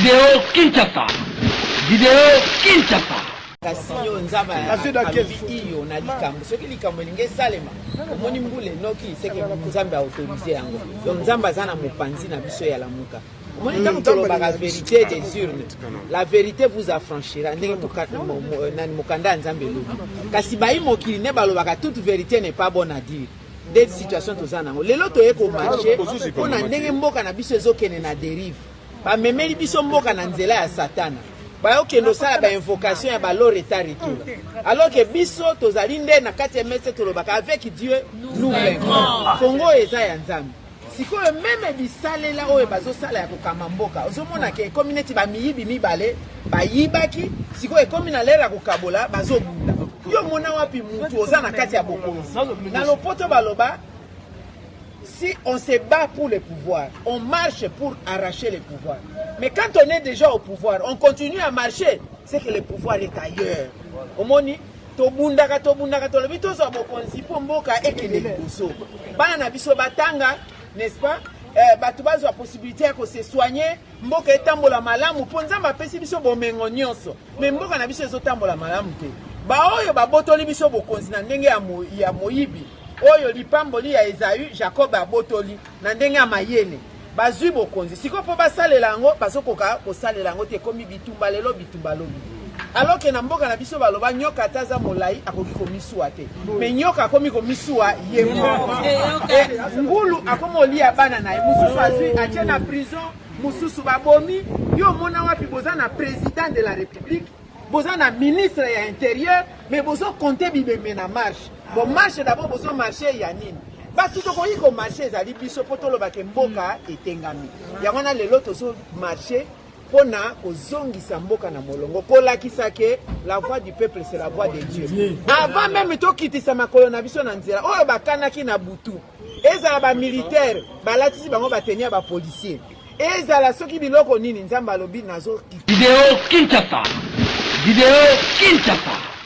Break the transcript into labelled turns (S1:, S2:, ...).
S1: Video Kinshasa. Video Kinshasa.
S2: Kasi yo Nzambe alobi iyo na likambo, soki likambo elingi esalema, omoni mbula enoki, seke Nzambe aautorize yango. Donc Nzambe aza na mopanzi na biso ya Lamuka. Omoni ntango tolobaka vérité des urnes, la vérité vous affranchira, ndenge nani mokanda ya Nzambe elobi. Kasi bayi mokili nde balobaka toute vérité n'est pas bonne à dire. Nde situation toza nango lelo, toye komarche mpo na ndenge mboka na biso ezokende na dérive. Bamemeli biso mboka na nzela ya Satana, bayokende osala bainvocation ya baloreta retour, alors que biso tozali nde na kati ya mese, tolobaka avec Dieu nous vaincrons. Kongo eza ya Nzambe. Sikoyo même bisalela oyo bazosala ya kokamba mboka, ozomona ke ekomi neti bamiyibi mibale bayibaki. Sikoyo ekomi na lere ya kokabola, bazobunda. Yo mona wapi mutu oza na kati ya bokonzi? Na lopoto baloba: si on se bat pour le pouvoir, on marche pour arracher le pouvoir. Mais quand on est déjà au pouvoir, on continue à marcher, c'est que le pouvoir est ailleurs. Omoni, tobundaka, tobundaka, tolobi tozwa bokonzi mpo mboka ekende liboso, bana na biso batanga, n'est-ce pas? Bato bazwa possibilité ya kose soigner, mboka etambola malamu, mpo Nzambe apesi biso bomengo nyonso. Mais mboka na biso ezotambola malamu te. Baoyo babotoli biso bokonzi na ndenge ya moyibi, oyo lipamboli ya Ezaü Jacob abotoli na ndenge ya mayele, bazwi bokonzi. Sikoyo mpo basalela yango, bazokoka kosalela yango te. Ekomi bitumba lelo, bitumba lobi, alors ke na mboka na biso baloba nyoka ata aza molai akoki komisuwa te. Mais nyoka akomi komisuwa ye moko. Ngulu akomi olia bana na ye. Mosusu azwi, atie na prison, mosusu babomi. Yo omona wapi boza na président de la République, boza na ministre ya Intérieur, mais bozokonte bibembe na marche? Bon, marche d'abord, bozomarche ya nini? Bato tokoki komarche ezali biso, mpo tolobake mboka etengami. Yango wana lelo tozomarche mpona kozongisa mboka na molongo, kolakisa ke la voix du peuple, c'est la voix de Dieu. Avant même tokitisa makolo na biso na nzela, oyo bakanaki na butu, ezala bamilitaire balatisi bango batenue ya bapolicier, ezala soki biloko nini, Nzambe alobi nazokita.
S1: Video Kinshasa. Video Kinshasa.